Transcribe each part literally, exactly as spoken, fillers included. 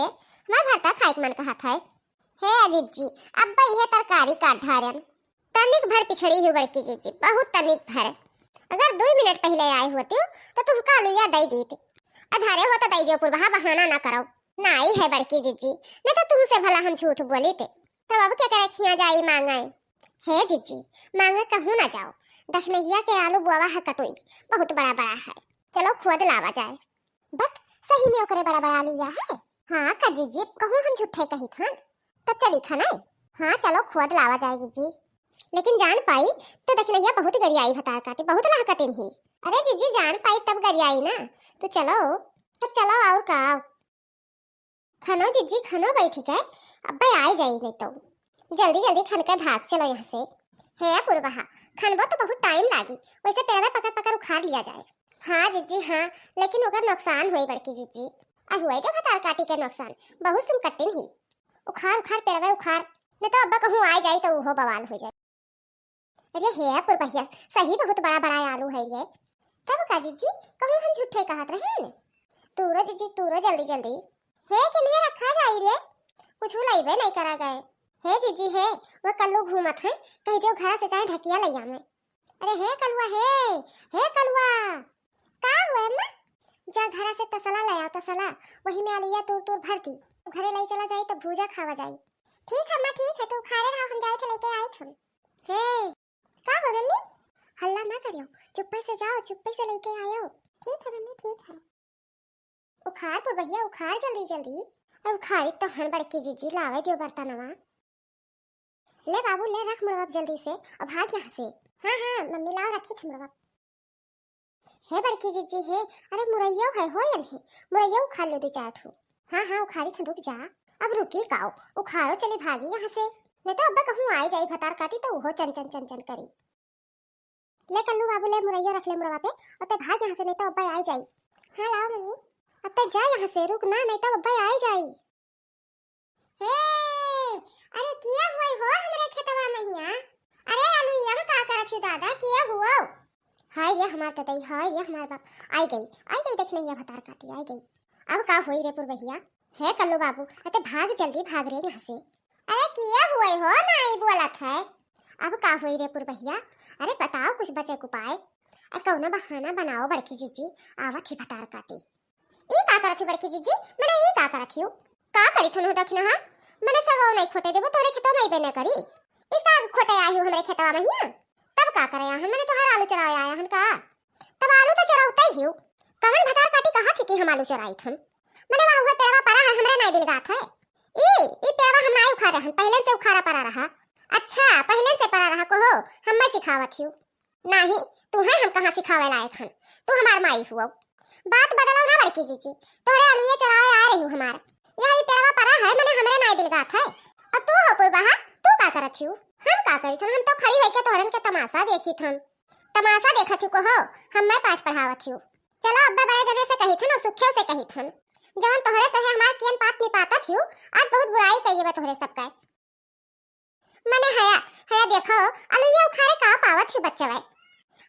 हमार भरता खाए के मन कहत है। हे जिज्जी, अब्बे इहे तरकारी काट ढारेन। तनिक भर पिछड़ी ही बड़की जिज्जी, बहुत तनिक भर। अगर दुइ मिनट पहिले आए होतिउ, तो तुहका अलुइया दइ दीत। अधरे हो तो दइ दियो पुरबहा, बहाना ना करो। नाई है बड़की जिज्जी, नहीं तो तुमसे भला हम झूठ बोलित। तब अब केकरे खिया जाई मांगे? हे जिज्जी, मांगे कहूँ ना जाओ। दखनहिया के आलू बोवा है कटोई, बहुत बड़ा बड़ा है। चलो खोद लावा जाए। बक, सही में ओकरे बड़ा बड़ा आलू या है? हाँ का जिज्जी, कहूँ हम झूठे कहित हन? तब चली खनाई। हाँ चलो खोद लावा जाए जिज्जी। लेकिन जान पाई तो दखनहिया बहुत गरियाई भतार काटी, बहुत लहकटिन ही। अरे जिज्जी जान पाई तब गरियाई ना। तो चलो, तब चलो और का। खनो जिज्जी खनो बैठी के, अब्बे आए जाई नहीं तो। जल्दी जल्दी खन के भाग चलो यहाँ से। हे पुरबहा, खनबो तो बहुत टाइम लागी, वैसे पेड़वे पकड़ पकड़ उखाड़ लिया जाए। हाँ जिज्जी हाँ, लेकिन ओकर नुकसान होई बड़की जिज्जी। आ हुए के भतार काटी के नुकसान, बहुत सुन कट्टिन ही। उखाड़ उखाड़ पेड़वे उखाड़, नहीं तो अब्बा कहूँ आए जाई तो उहो बवाल हो जाए। अरे हे पुरबहिया, सही बहुत बड़ा बड़ा आलू है रे। तब का जिज्जी, कहूँ हम झूठे कहत रहे न? तूरो जिज्जी, तूरो जल्दी जल्दी। हे किनिया रखा जाई रे, कुछ लइबे नहीं करा गए। हे जिज्जी हे, वह कल्लू घूमत है, कह दियो घरा से चाहे ढकिया लइया में। अरे हे कलुआ हे, हे कलुआ। का हुए अम्मा? जा घरा से तसला ले आओ, तसला, वही में आलूया तूर तूर भर दी, घरे लाई चला जाई तो भूजा खावा जाई। ठीक है अम्मा, ठीक है, तू उखाड़े रहो, हम जाए थे लेके आई थन। हे, का हो मम्मी? हल्ला ना करियो, चुप्पे से जाओ, चुप्पे से लेके आयो। ठीक है मम्मी, ठीक है। उखाड़ पुरबहिया, उखाड़ जल्दी जल्दी। अब उखाड़ी तो हन बड़की जिज्जी, लावे दियो बर्तनवा। ले बाबू ले, रख मुड़वा जल्दी से, अब भाग यहाँ से। हाँ हाँ मम्मी, लाओ रखी थे मुड़वा। हे बड़की जिज्जी हे, अरे मुरैयो है हो या नहीं, मुरैयो उखाड़ लो दो चार ठो। हाँ हाँ उखाड़ी थन, रुक जा। अब रुकी काओ, उखाड़ो चली भागी यहाँ से, नहीं तो अब्बा कहूँ आई जाई भतार काटी तो उहो चन चन चन चन करी। ले कल्लू बाबू ले मुरैयो रख ले मुड़वा पे, और ते भाग यहाँ से नहीं तो अब्बा आई जाई। हाँ लाओ मम्मी। अब ते जा यहाँ से, रुक ना नहीं तो अब्बा आई जाई। हे, अरे किया हुए हो हमरे खेतवा महिया? अरे आलू यम का करत ही दादा, किया हुआ? हाय रे हमार ततई, हाय रे हमार बाप, आई गई, आई गई दखनहिया भतार काटी, आई गई। अब का होई रे पुरबहिया? हे कल्लू बाबू, अते भाग जल्दी भाग रे यहाँ से। अरे किया हुए हो नाई बोलत है? अब का होई रे पुरबहिया? अरे बताओ कुछ बचे के उपाय। अरे कौनो बहाना बनाओ बड़की जिज्जी, आवत ही भतार काटी। ई का करत ही बड़की जिज्जी? मने ई का करत ही? का करी थनु दखिनहा? मने सगो नहीं खोटे देबो, तोरे खेतवा में अइबे न करी। ई साग खोटे आए हो हमरे खेतवा में हिया? तब का करे आया हन? मने तोहार आलू चराए आया हन का? तब आलू तो चराउते ही हो। कवन भतार काटी कहा थी कि हम आलू चराई थन? मने वहाँ हुए पेड़वा परा है, हमरे नाई बिलगात है। ई, ई पेड़वा हम नाई उखाड़े हन, पहले से उखाड़ा परा रहा। अच्छा, पहले से परा रहा को हो, हम मैं सिखावत ही। नाही, तू है हम कहाँ सिखावे लायक हन, तू हमार माई हुआ। बात बदलाओ ना बड़की जीजी, तोहरे अलुए चरावे आ रही हूँ हमार। यह ई पेड़वा परा है, मने हमरे नाई बिलगात है। और तू हो पुरबहा, तू का करत हियो? हम का करी थन, हम तो खड़ी होइके तोहरन के तमाशा देखी थन। तमाशा देखत हियो को हो, हम मैं पाठ पढ़ावत हियो। चलो अब्बा बड़े जने से कही थन और सुखियो से कही थन। जवन तोहरे से है हमार कियन पात निपातत हियो, आज बहुत बुराई कही बा तोहरे सबका। मने हया, हया देखो, अलुइया उखाड़े का पावत ही बच्चवे।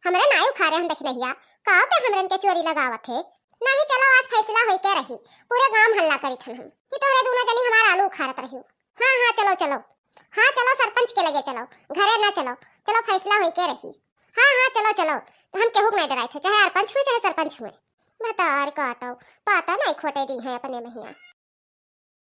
हमरे नाई उखाड़े हम दखिनहिया, का ते हमरन के चोरी लगावत है। नहीं चलो आज फैसला होई के रही, पूरे गांव हल्ला करी थन हम कि तोहरे दोनों जनी हमार आलू उखाड़त रही। हाँ, हाँ, चलो, चलो। हाँ, चलो सरपंच के लगे चलो, घरे ना चलो, चलो फैसला होई के रही। हाँ, हाँ, चलो, चलो, हम केहू के नहीं डराई थे, चाहे अरपंच हुए, चाहे सरपंच हुए। भतार काटो, पाता नहीं खोटे दी है अपने महिया।